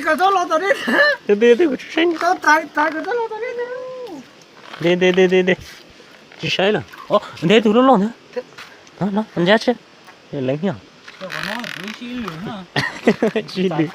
Kawm txhob los tom nej. Tig tig tig, kuv tsis saib. Tau tais tais kawm txhob los tom nej. Tig tig tig tig tig, tsis saib lawm. Ntev tus loj loj ntag. No no, ntsab tsi. Leev nyob. Tsis lwm.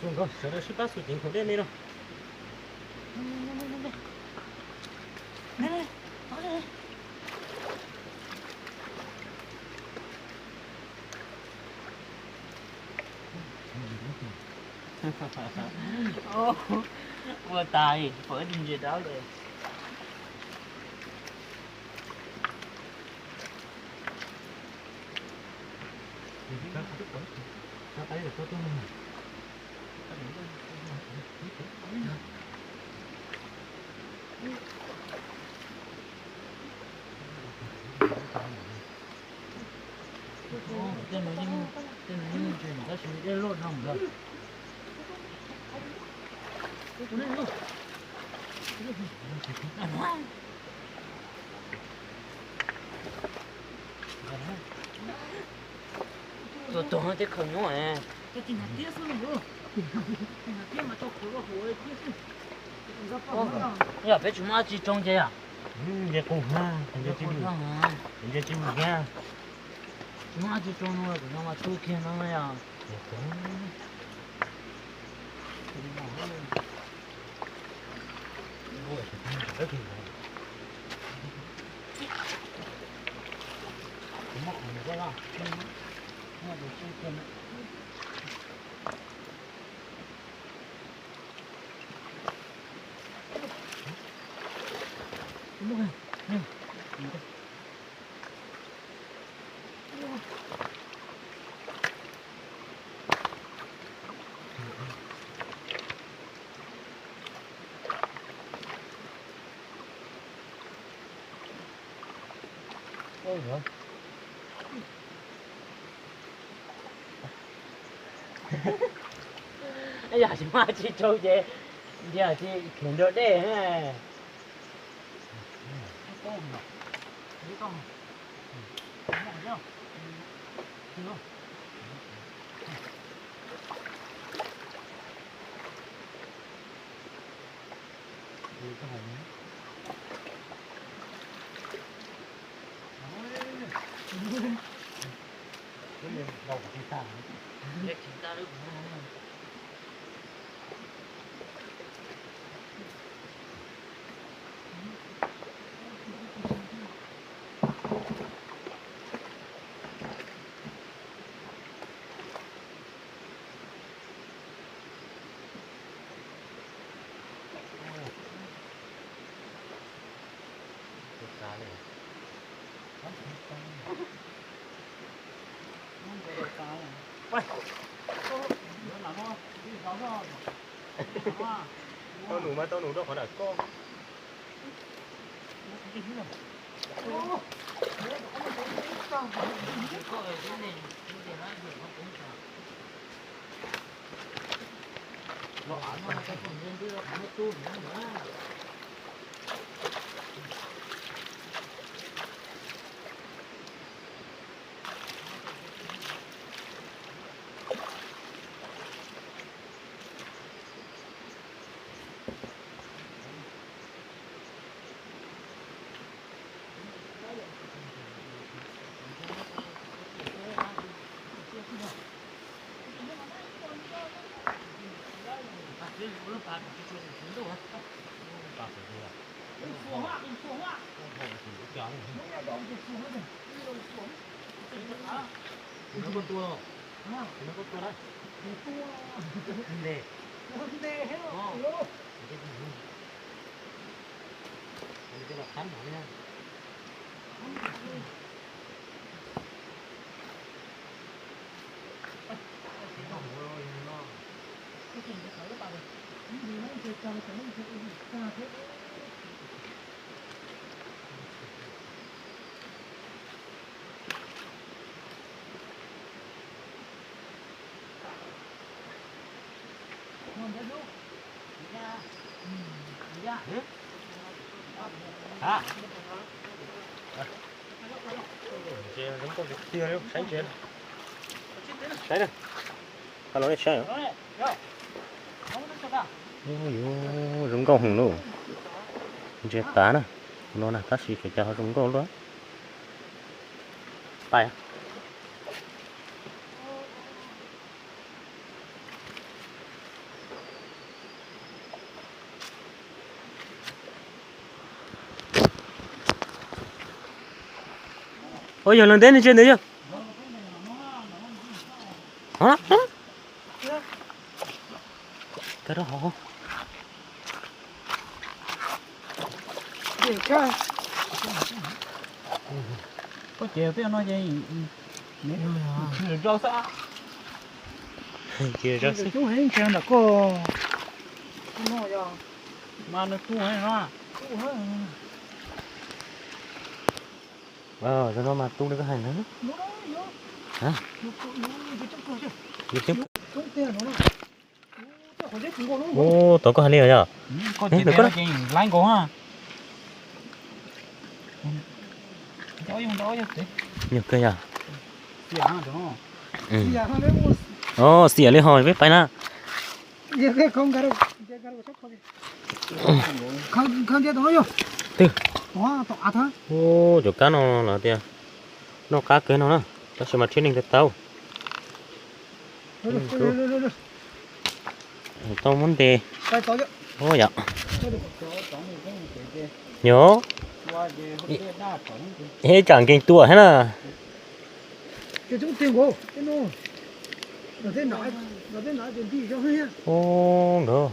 Xub nkaus, sawv daws sib pab xus ceev khaum dej me no. Ua tas, pom ib tug ntses dawb li. Tej no yeej, tej no yeej ntses tab sis dej loj dhau lawm. Tuag tuag tej khaws nyob. Yog peb tsis muaj dab tsi tsoo ces yom. Nce qus na, nce tsis mus thiab. Tsis muaj dab tsi tso no, kuv no mas tu kiag no yom. Yog tsis muaj tsis tso ces nrhiav tsis kheev nrog dej. Tau num mas tau num rau qhov ntawm koj. Saib, saib, qhov no nej saib. Yuav zoo nkauj heev lauj. Ntsia tav na, no na tab sis tseem cas ho zoo nkauj luaj. Pais. Ua yog los ntev ne, ntsia ntawd yog. Koj rau hauv. Koj ces tej no ces rau xwb. Ces rau xwb. Coob heev ntawm koj. Mas nws tu heev no. Zaum no mas tu li koj hais ntawd. Ub, tau koj hais li yog. Nyuag kawg yog. Xiam li ho peb pais na. Twb. Ub, cov kab no lawv tias noj qab kawg no na, tab sis mas rhiab neeg tau tau. Tau muab ntes. Ub yom. Nyob, ib tsam nkeeg tua thiab na. Ub, nkawd,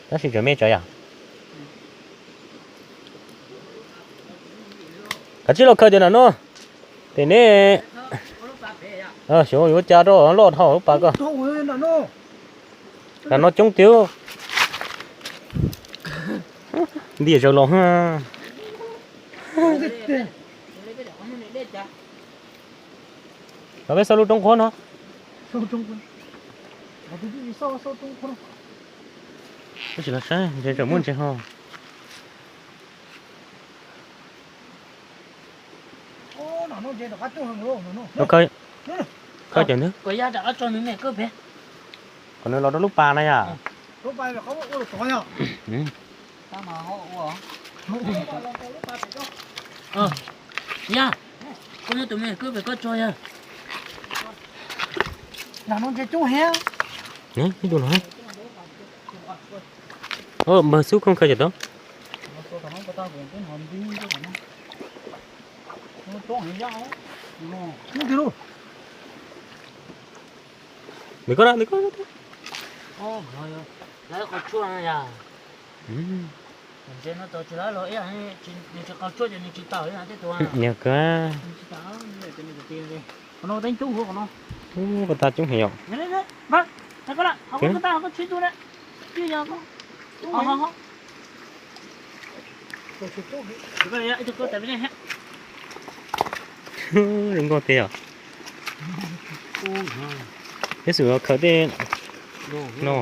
tab sis tseem me tsawv yom. Kav tsij los khaws cov nram no, ces neb xyov yuav cas rau loj dhau lub pas koj. Nram no coob tiag. Ntiaj zaws los. Los peb xauj lub roob qhuav no. Tab sis los saib ntses tseem muaj ntses ho. Khaws, khaws cov ntawd. Kom nws los rau lub pas na yom. Yog, koj muab tus me kwb pem koj tso yog. Nram no ntses coob heev. Ib tug no. Npawg xub koj khaws cov tau. Ntws koj na, ntws koj. Lawv qhov tshuaj no yog. Ntses no tau tsis lawv los ib yam, nws tsis qhov tshuaj ces nws tsis tau ib yam tej tus. Yog kawg. Qhov no teeb coob huv qhov no. Ub, koj tas coob heev yom. Zoo nkauj tiag yom. Peb xum khaws tej no.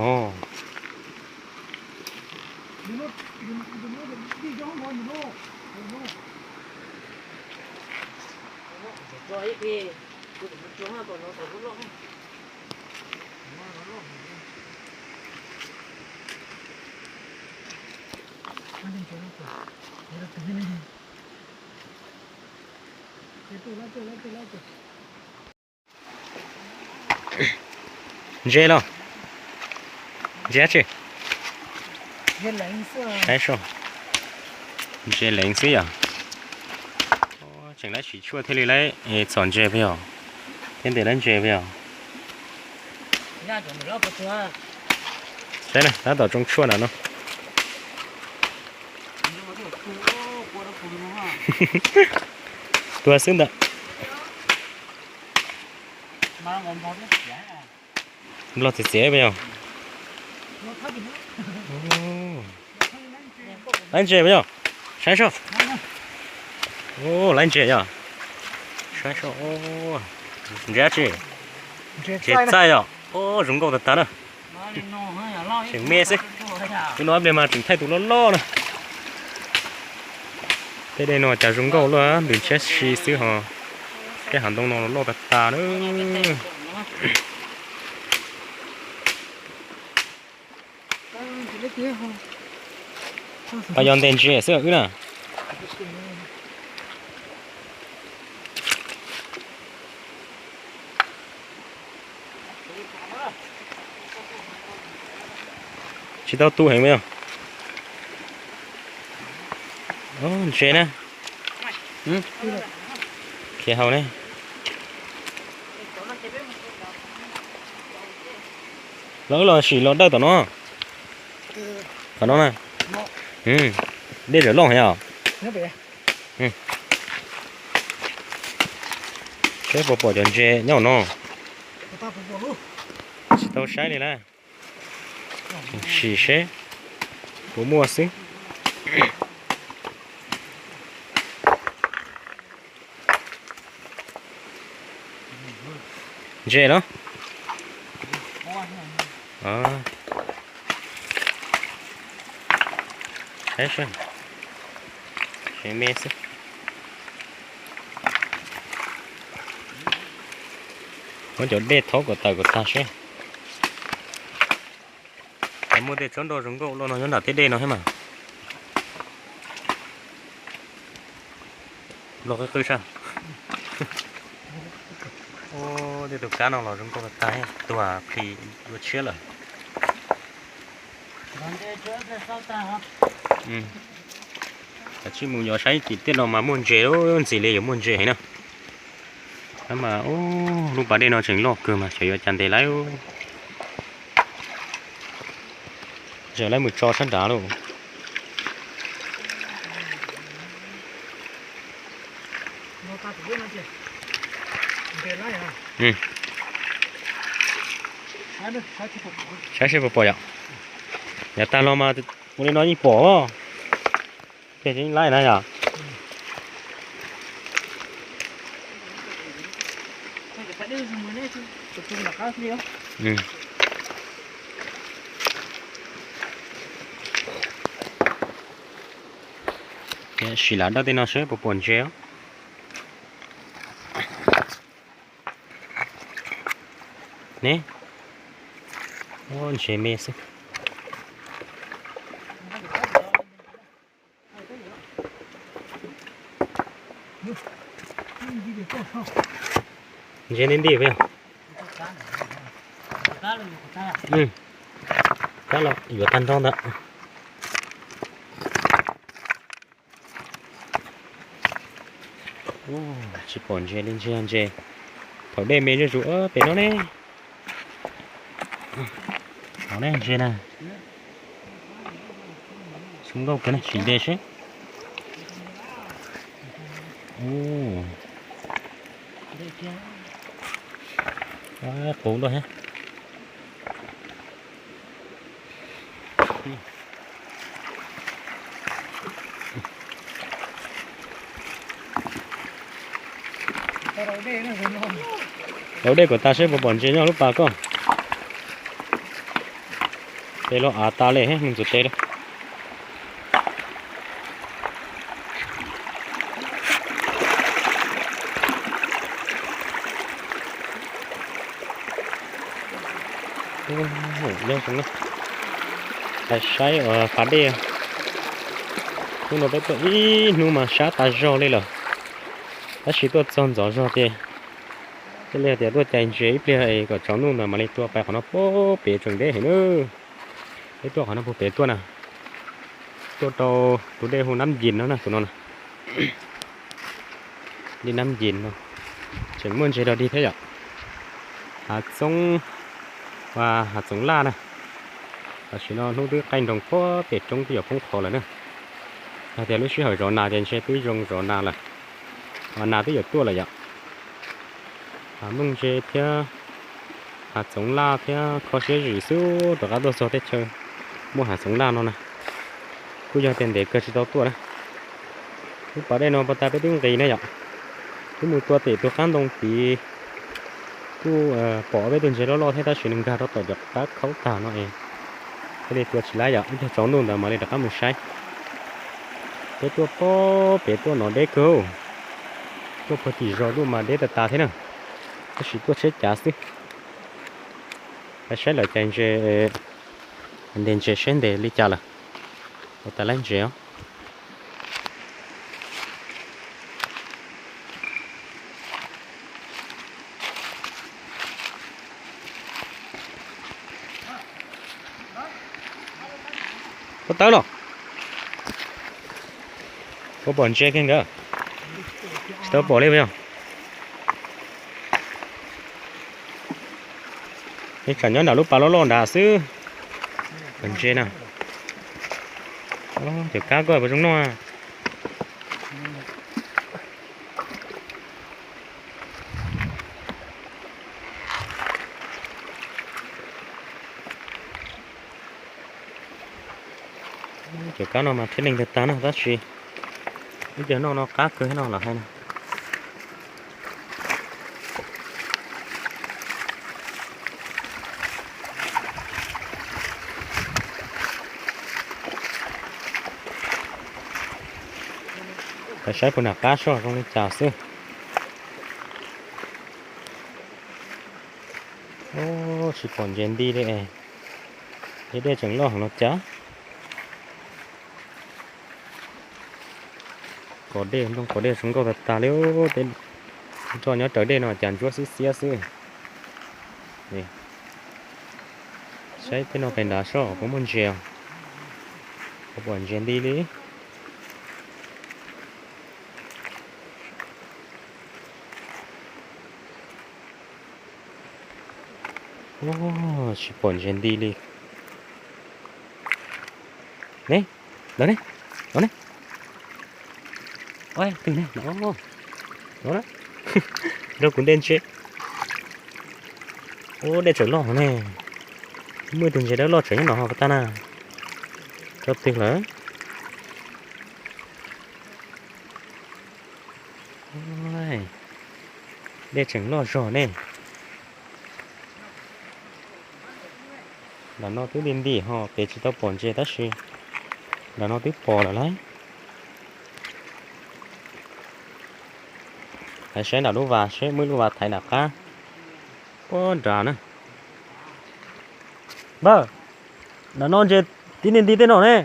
Ntses los? Ntses dab tsi? Saib seb. Ntses leev xwb yom. Tseem lawv siv tshuaj thiaj li lawv txhom ntses peb yom. Thiab ntes lawv ntses peb yom. Saib na, tab tom tsoo tshuaj na no. Tuag xwb ntawd. Nplog txias txias peb yom. Lawv ntses peb yom. Saib seb. Lawv ntses yom. Saib seb. Ntses dab tsi? Ntses txaij yom. Zoo nkauj tag tag na. Tseem me xwb. Tus no ib pliag mas tseem thaij tus loj loj na. Tej dej no cas zoo nkauj luaj, ntws ntshiab si xwb ho. Tej hav ntoo no loj tag tag na. Pas yog ntes ntses xwb wb na. Tsis tau tu heev me os. Ntses na. Khiav hauv ne. Los wb los sim los dawj tom no. Tom no na. Dej zawm loj heev os. Saib puas pom cov ntses nyob no. Tsis tau saib li na. Sim seb puas muaj xwb. Ntses los? Saib seb. Tseem me xwb. Muab cov dej thauv kom tawm kom tag seb. Muaj tej tsob nroj zoo nkauj luaj no nyob nram tej dej no thiab mas. Los qw qw sab. Tej tus kab no los zoo nkauj tag, tuag plhis dua tshiab lawm. Kav tsij mus yuav saib tim tej no mas muaj ntses, ntxim li yuav muaj ntses heev na. Mas lub pas dej no tseem loj kawg mas xyov yuav cas ntes lawm. Tseem lawv mus tso sab nrad lauj. Saib seb puas pom yom. Yav tag los mas ua li no yeej pom. Ces yeej laib na yom. Sim lam dawb tej no seb puas pom ntses. Ne, ntses me xwb. Ntses nti nti yog. Kab los yuav tag nrho ntawd. Tsis pom ntses li, ntses ntses. Thaum dej me zuj zus pem no ne. Thaum ne ntses na. Xyoo nkauj kawg ne, sim ntes seb. Qub luaj thiab. Hauv dej kom tas seb puas pom ntses nyob lub pas koj. Tes los av tas li, mus ntxuav tes li. Saib pas dej. Hnub no peb tuaj ib hnub mas sab tas zog li lawm, tab sis tuaj txog ntxov zog ces thiaj li tias tuaj cais ntses ib pliag es kom tsaus ntuj ntawd mam li tua pais qhov no puag pem tseem deb heev na. Peb tuaj qhov no puag pem tuaj na, tuaj rau tus dej hu Nab Yis no na, tus no na. Dej Nab Yis no tseem muaj ntses dog dig thiab yom. Hav txoob, hav txoov laj na. Tam sim no hnub twb qaij nroos puag pem roob twb yuav poob qho lawm na. Hais tias lub sij hawm zov nas ces ntshe twb zoo zov nas lawm. Nas twb yuav tuaj lawm yom. Hav mooj ntse thiab hav txoov laj thiab kho siab zim xwb rov qab tuaj txog teb chaws muaj hav txoov laj no na. Kuj yog tias ntev kawg tsis tau tuaj na. Lub pas dej no puag ta peb twb nqis na yom, twb mus tua tim tus qab ntoo tid, kuj pom peb tus ntses loj loj thiab tab sis nws nkag rau tom cov qab khaub tag no es thiaj li tua tsis laib yom, ib pliag tsaus ntuj ntawd mam li rov qab mus saib. Peb tuaj puag pem tuaj no deb kawg, tuaj puag tim zos tuaj mas deb tas tas thiab na, tab sis tuaj tsheb cav xwb. Saib lawv cais ntses, ntes ntses seb ntes li cas lawm. Ua tas laib ntses os. Puas tawb los? Puas pom ntses kiag nkawd? Tsis tau pom li puas yog? Tsam nyob nram lub pas loj loj nrad xwb. Pom ntses na. Cov kab koj puas zoo noj? Cov kab no mas thiab leej tag tag no tab sis ib cov noj no qab kawg no los hais no. Saib puas nram qab soj zoo li cas xwb. Tsis pom ntses nti li es, dej tseem loj heev los cas. Qos dej, nplooj qos dej zoo nkauj tag tag li. Tej roj nyob raws dej no cas ntsuab xiab xiab xwb. Saib tej no pem nrad soj puas muaj ntses, puas pom ntses nti li. Tsis pom ntses nti li. Ne, no ne, no ne. Ua, twg ne, no, no na. Nrog kuv ntej ntse. Ua, dej tseem loj ne. Muaj tus ntses dawb loj tseem nyob no ho puas tag na. Tso twg lawm. Dej tseem loj zog ne. Nram no twb nti nti ho pem tsis tau pom ntses tab sis nram no twb pom lawm lauj. Thaiv saib nram lub vas seb muaj ib lub vas thaiv nram qab. Puag nrad na. Npawg, nram no ntses tib nti nti tej no ne.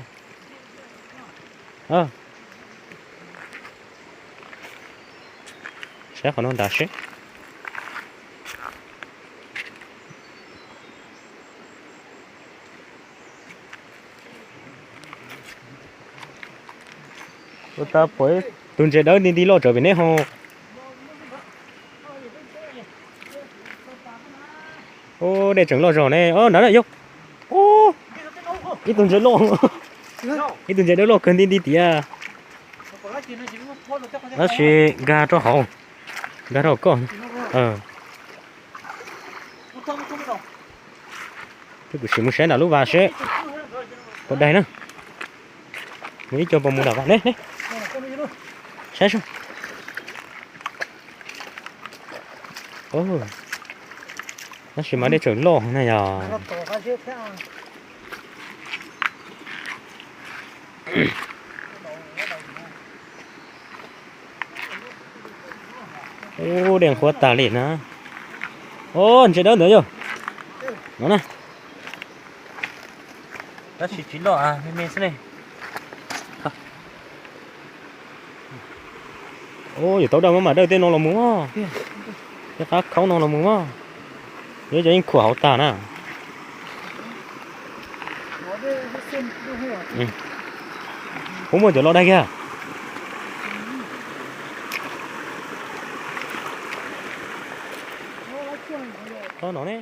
Saib qhov no nrad seb. Ua, tau pom tus ntses dawb nti nti loj tsawv pem neb ho. Ua, dej tseem loj zog ne. Nrad na yog. Ib tug ntses loj, ib tug ntses dawb loj kawg nti nti tias. Tab sis nkag rau hauv, nkag rau koj. Twb kuv sim mus saib nram lub vas seb puas daig na. Mus ib co puas mus nram vas ne. Saib seb. Tab sis mas dej tseem loj na yog. Ub, dej nqhuab tag li na. Ub, ntses dawb ntawd yog. No na. Tab sis tsis loj, me me xwb ne. Ub, yuav tau dawj maj mam dawj tej no los mus. Tej qab khaub no los mus mas. Yuav cov yeej khuam hauv tag na. Puas muaj cov loj daig kiag? Tsob no ne.